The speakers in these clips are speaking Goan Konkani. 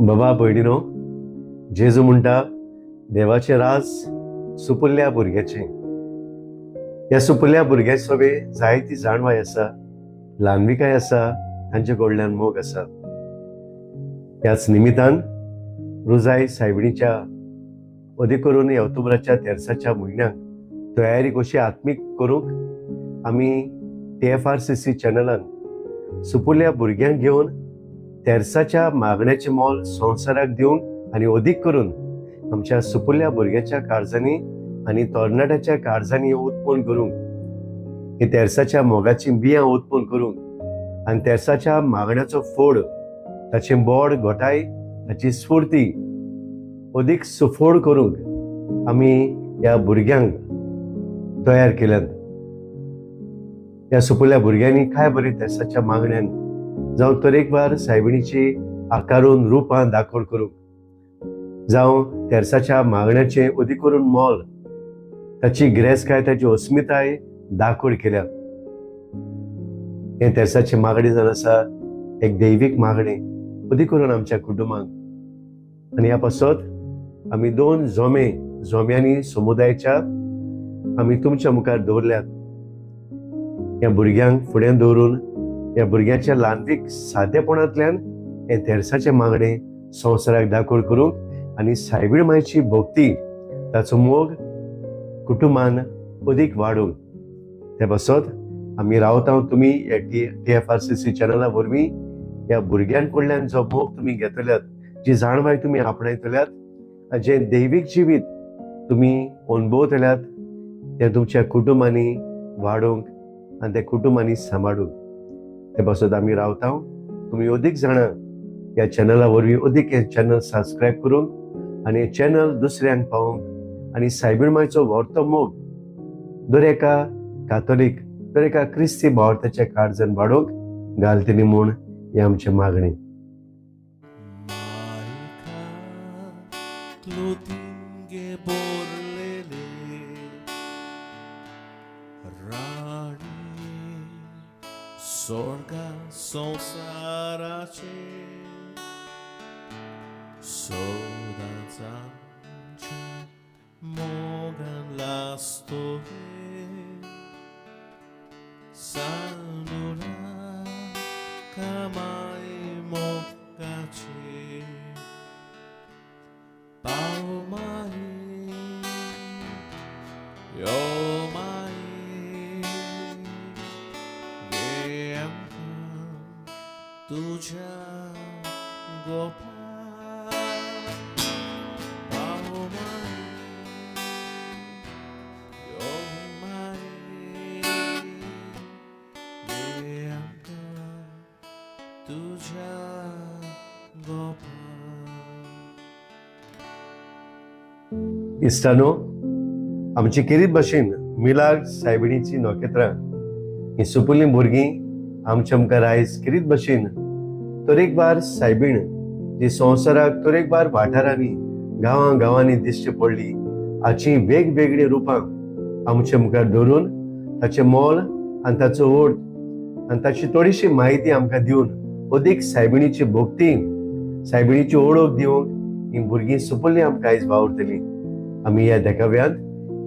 बाबा भयणीनो, जेजू म्हणटा, देवाचें राज सुपुल्ल्या भुरग्याचें. ह्या सुपुल्ल्या भुरग्या सोबे जायती जाणवाय आसा, ल्हानविकाय आसा, तांचे कडल्यान मोग आसा. ह्याच निमितान रोजाय सायबिणीच्या अदीक करून ह्या ऑक्टोबराच्या तेरसाच्या म्हयन्याक तयारी कशी आत्मीक करूंक आमी TFRCC चॅनलान सुपुल्ल्या भुरग्यांक घेवन तेरसाच्या मागण्याचें मोल संवसाराक दिवंक आनी अदीक करून आमच्या सुपुल्ल्या भुरग्याच्या काळजांनी आनी तरणाट्याच्या काळजांनी उत्पन्न करूंक, ही तेरसाच्या मोगाचीं बियां उत्पन्न करूंक आनी तेरसाच्या मागण्याचो फोड, ताचें बोड घटाय, ताची स्फूर्ती अदीक सुफोड करूंक आमी ह्या भुरग्यांक तयार केल्यात. ह्या सुपुल्ल्या भुरग्यांनी काय बरी तेरसाच्या मागण्यान जावं तरेकवार सायबिणीची आकारून रुपां दाखोवण करूंक, जावं तेरसाच्या मागण्याचें अदीक करून मोल, ताची गिरेस्तकाय, ताची अस्मिताय दाखोवण केल्या. हें तेरसाचें मागणें जावन आसा एक दैवीक मागणें, अदीक करून आमच्या कुटुंबांक. आनी ह्या पासत आमी दोन जोमे जोम्यांनी समुदायाच्या आमी तुमच्या मुखार दवरल्यात. ह्या भुरग्यांक फुडें दवरून ह्या भुरग्यांच्या ल्हानवीक सादेपणांतल्यान हें तेरसाचें मागणें संवसाराक दाखोवण करूंक आनी सायबीण मायची भक्ती, ताचो मोग कुटुंबान अदीक वाडोवंक, ते पासत आमी रावता. तुमी ह्या TFRCC चॅनला वरवीं ह्या भुरग्यां कडल्यान जो मोग तुमी घेतल्यात, जी जाणवाय तुमी आपणायतल्यात आनी जें दैवीक जिवीत तुमी अणभवतल्यात, तें तुमच्या कुटुंबांनी वाडोवंक आनी त्या कुटुंबांनी सांबाळूंक, ते पासत आमी रावता. तुमी अदीक जाणां ह्या चॅनला वरवीं अदीक हें चॅनल सबस्क्रायब करूंक आनी हें चॅनल दुसऱ्यांक पावोवंक आनी सायबीण मायचो व्हरतो मोग दर एका कातोलीक, दर एका क्रिस्ती भावार्थाच्या काळजान वाडोवंक घालतली म्हूण हें आमचें मागणें. मारिका क्लोतिंगे बोरलेले राणी स्वर्गा संवसाराचे, सदांच आमच्या मोगान लासतले, सांडुरा कामाय मोगाचे. पाव माई, यो माई, घे आमकां तुज्या गोपाक. पाव माई, यो माई, घे आमकां तुज्या गोपाक. इश्टानो, आमची केरीत भशेन मिलाग्र सायबिणीची नखेत्रां ही सुपुल्लीं भुरगीं आमच्या मुखार आयज केरीत भशेन तरेकवार सायबीण जी संवसाराक तरेकवार वाठारांनी, गांवां गांवांनी दिश्टी पडली, हाची वेगवेगळीं रुपां आमच्या मुखार दवरून ताचें मोल आनी ताचो अर्थ आनी ताची थोडीशी म्हायती आमकां दिवन अदीक सायबिणीची भक्ती, सायबिणीची ओळख दिवंक ही भुरगीं सुपुल्लीं आमकां आयज वावुरतलीं. आमी ह्या देखाव्यांत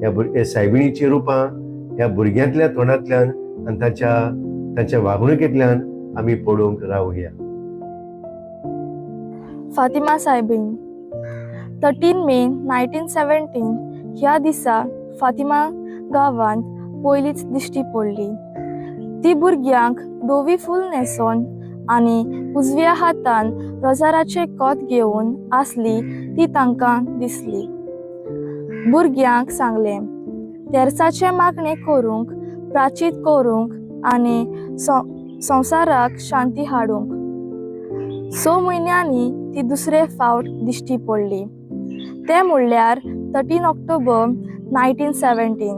ह्या सायबिणीचीं रुपां ह्या भुरग्यांतल्या तोंडांतल्यान आनी ताच्या वागणुकेंतल्यान आमी पळोवंक रावया. फातिमा सायबीन. 13 मे 1917 ह्या दिसा फातिमा गांवांत पयलीच दिश्टी पडली. ती भुरग्यांक धवी फूल न्हेसोन आनी उजव्या हातान रोजाराचें कोत घेवन आसली ती तांकां दिसली. भुरग्यांक सांगलें, तेरसाचें मागणें करूंक, प्राचीत करूंक आनी संवसाराक शांती हाडूंक. 6 म्हयन्यांनी ती दुसरे फावट दिश्टी पडली, ते म्हणल्यार 13 ऑक्टोबर 1917.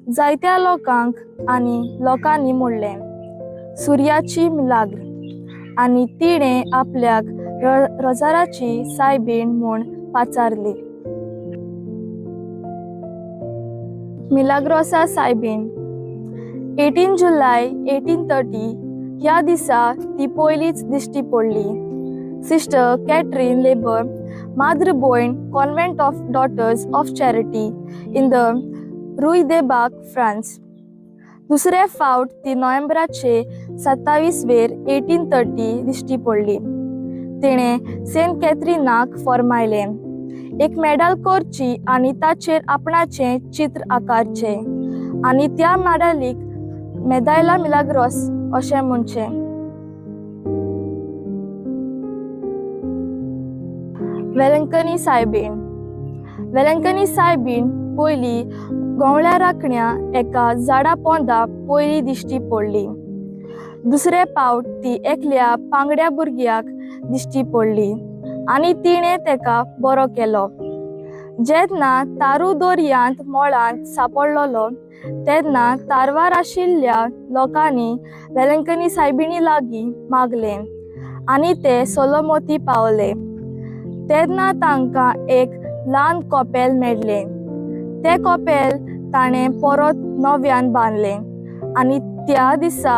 जायत्या लोकांक आनी लोकांनी म्हणलें, सुर्याची मिलाग्र, आनी तिणें आपल्याक रोजाराची सायबीण म्हूण पाचारली. मिलाग्रोसा सायबीण. 18 जुलय 1830 ह्या दिसा ती पयलीच दिश्टी पडली. Sister Catherine Labouré, Madre Boyne, Convent of Daughters of Charity in the Rue de Bac, France. दुसरे फावट ती नोव्हेंबराचे 27 वेर 1830 दिश्टी पडली. तिणें सेंट कॅथरिनाक फॉर्मायलें एक मेडल करची आनी ताचेर आपणाचें चित्र आकारचें आनी त्या मेडलीक मेदायला मिलाग्रोस अशें म्हणचें. वेलंकनी सायबीण. वेलंकनी सायबीण पयली गोंवळ्या राखण्या एका झाडा पोंदा पयली दिश्टी पडली. दुसरे पावट ती एकल्या पांगड्या भुरग्याक दिश्टी पडली आनी तिणें तेका बरो केलो. जेन्ना तारू दर्यांत मोळांत सांपडलेलो तेन्ना तारवार आशिल्ल्या लोकांनी वेलंकनी सायबिणी लागीं मागलें आनी ते सोलोमोती पावले. तेन्ना तांकां एक ल्हान कपेल मेळ्ळें. तें कपेल ताणें परत नव्यान बांदलें आनी त्या दिसा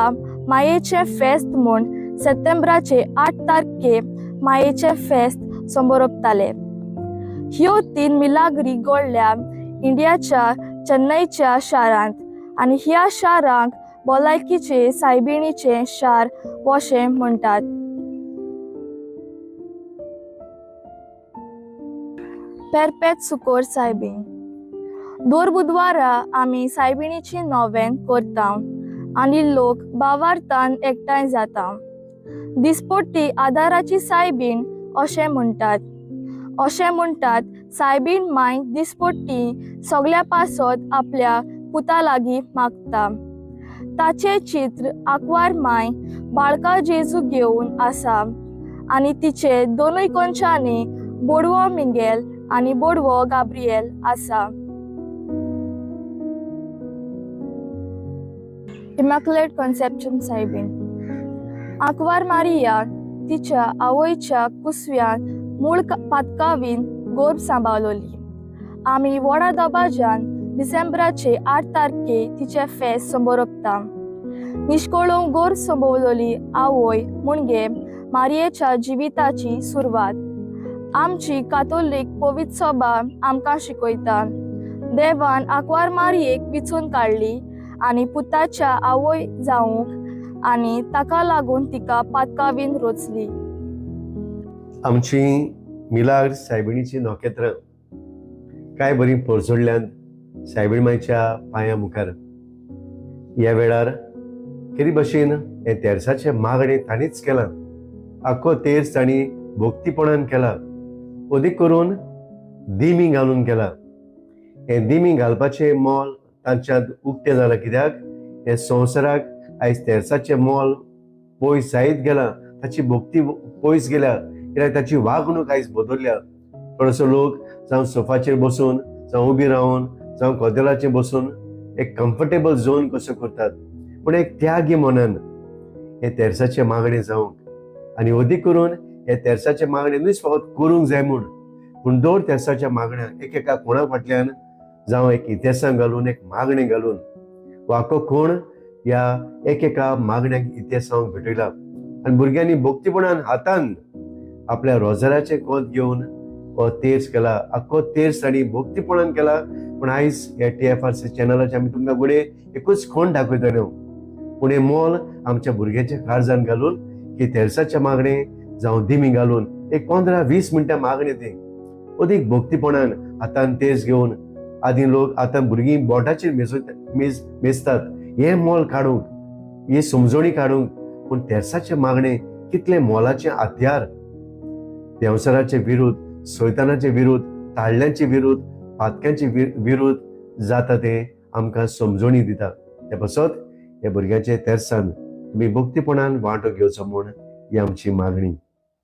मायेचें फेस्त म्हूण सप्टेंबराचे 8 तारखे मायेचें फेस्त समोरपताले. ह्यो 3 मिलाग्री घडल्या इंडियाच्या चेन्नईच्या शारांत आनी ह्या शारांक भलायकीचे सायबिणीचें शार अशें म्हणटात. पेरपेत सुकोर सायबीण. दर बुधवारा आमी सायबिणीची नोवेन करता आनी लोक बावार्थान एकठांय जाता. दिसपट्टी आदाराची सायबीण अशें म्हणटात. अशें म्हणटात सायबीण माय दिसपट्टी सगल्या पासत आपल्या पुता लागीं मागता. ताचें चित्र आंकवार माय बाळका जेजू घेवन आसा आनी तिचे दोनूय कोनशांनी बोडवो मिंगेल आनी बोडवो गाब्रिएल आसा. इमॅक्युलेट कॉन्सेप्शन सायबीण. आंकवार मारिया तिच्या आवयच्या कुसव्यान मूळ पातकावीन गोर्भ सांबाळली. आमी व्हडा दबाज्यान डिसेंबराचे 8 तारखे तिचें फेस्त समोरपता. निश्कोळो गोर्भ संभवलोली आवय म्हणजे मारियेच्या जिविताची सुरवात. आमची कातोलीक पवित्र सभा आमकां शिकयता देवान आंकवार मारयेक विचून काडली आनी पुताच्या आवय जावंक आनी ताका लागून तिका पातकावीन रोचली. आमची मिलाग्र सायबिणीची नखेत्रां काय बरीं परजळ्ळ्यांत सायबीण मायच्या पांया मुखार. ह्या वेळार केरी भशेन हें तेर्साचें मागणें ताणीच केलां. आख्खो तेर्स तांणी भक्तीपणान केला, अदीक करून दिमी घालून केला. हें दिमी घालपाचें मोल तांच्यांत उक्तें जालां, कित्याक हें संवसाराक आयज तेर्साचें मोल पयस जायत गेलां, ताची भक्ती पयस गेल्या, कित्याक ताची वागणूक आयज बदलल्या. थोडोसो लोक जावं सोफाचेर बसून, जावं उबी रावन, जावं कदेलाचेर बसून एक कम्फर्टेबल झोन कसो करतात, पूण एक त्यागी मनान हें तेर्साचें मागणें जावंक आनी अदीक करून हे तेर्साचें मागणें न्हूच फकत करूंक जाय म्हूण, पूण दर तेर्साच्या मागण्यांक एक एका कोणा फाटल्यान जावं एक इतिहासान घालून एक मागणें घालून वाको कोण ह्या एक एका मागण्याक इतिहासांक भेटयला. आनी भुरग्यांनी भक्तीपणान हातान आपल्या रोजराचें कोत घेवन हो तेर्स केला. आख्खो तेर्स तांणी भक्तीपणान केला. पूण आयज ह्या TFRC चॅनलाचेर आमी तुमकां घडये एकूच खोण दाखयतले, पूण हें मोल आमच्या भुरग्यांच्या काळजान घालून की तेर्साचें मागणें जावं दिमी घालून एक 15-20 मिनटां मागणें तें अदीक भक्तीपणान हातान तेर्स घेवन. आदीं लोक आतां भुरगीं बोटाचेर मेजतात हें मोल काडूंक, ही समजणी काडूंक, पूण तेर्साचें मागणें कितलें मोलाचें हत्यार देंवचाराचे विरुद्ध, सैतानाचे विरुद्ध, ताळ्यांचे विरुद्ध, पातक्यांचे विरुद्ध जाता तें आमकां समजणी दिता. ते पासत ह्या भुरग्यांचे तेर्सान तुमी भक्तीपणान वांटो घेवचो म्हूण ही आमची मागणी.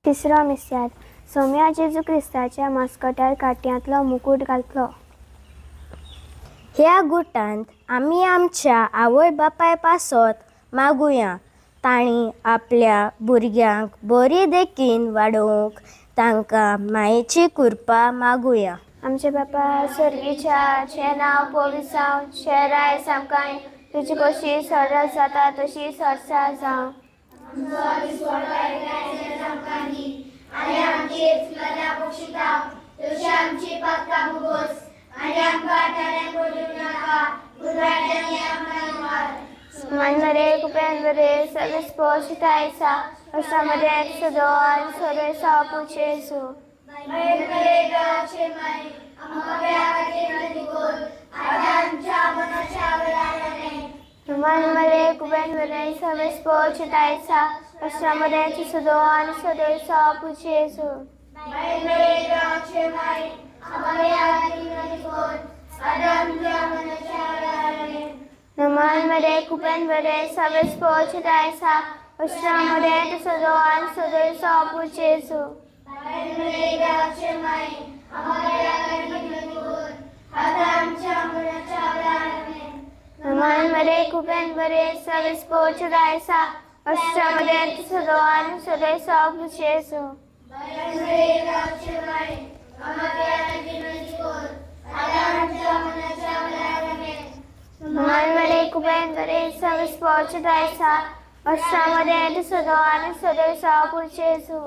तिसरो मिस्याद. सोम्या जेजू क्रिस्ताच्या मास्कटार काट्यांतलो मुकूट घातलो. ह्या गुटांत आमी आमच्या आवय बापाय पासत मागुया, तांणी आपल्या भुरग्यांक बरी देखीन वाडोवंक तांकां मायेची कृपा मागुया. आमचे बापा सर्गीच्या, चें नांव पवित्र जावं, चें राय सामकाय, तुजी कशी सरळ जाता तशी सरसा जावं. मनमरे कुपेंद्रे सगळे पोषितायसा अशामध्ये सदोन सगळे सापुचेसू. मनमरे कुपेंद्रे सगळे पोषितायसा अशामध्ये सदोन सगळे सापुचेसू. नमान कुपेंद्रे सगळे पोषितायसा अशामध्ये सदोन सगळे सापुचेसू. नमान कुपेंद्रे सगळे पोषितायसा अशामध्ये सदोन सगळे सापुचेसू. मनमरे कुपेंद्रे सगळे पोषितायसा अशामध्ये सदोन सगळे सापुचेसू.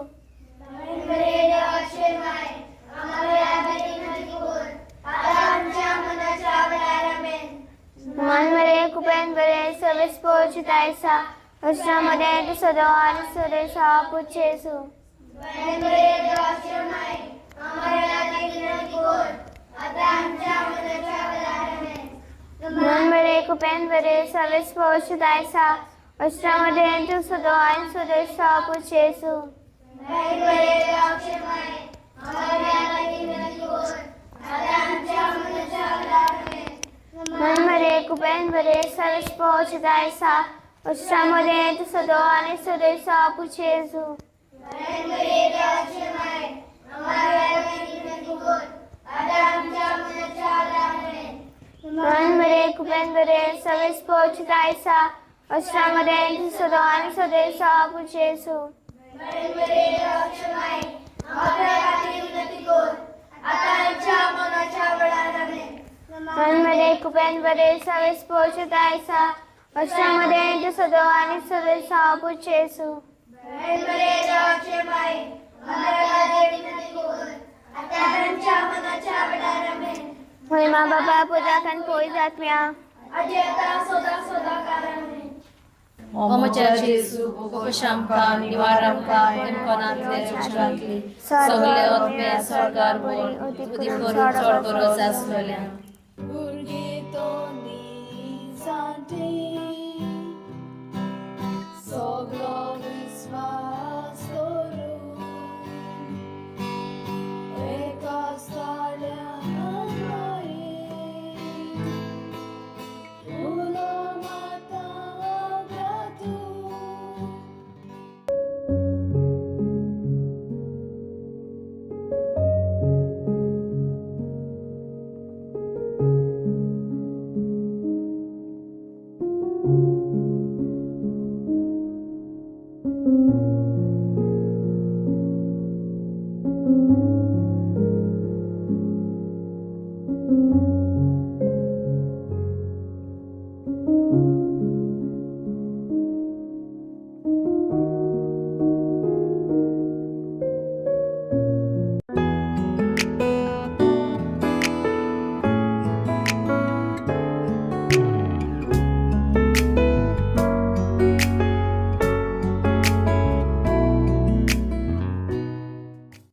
मनमरे कुपेंद्रे सगळे पोषितायसा अशामध्ये सदोन सगळे सापुचेसू. मनमरे कुपेंद्रे सगळे पोषितायसा अशामध्ये सदोन सगळे सापुचेसू. मनमरे कुपेंद्रे सगळे पोषितायसा अशामध्ये सदोन सगळे सापुचेसू. मनमरे कुपेंद्रे सगळे पोषितायसा अशामध्ये सदोन सगळे सापुचेसू. मनमरे कुपेंद्रे सगळे पोषितायसा अशामध्ये सदोन सगळे सापुचेसू. महिमा बाबा पुजाकन पोई जात्म्या. ओमच्या जेजू उपशामका निवारमका एमकोनांतले जुक्षरांतली सगळे ओतमे स्वर्गार बोल उदी करून चड गरज आसलेल्या. सगळो विस्वास करून एका उलो माता तूं.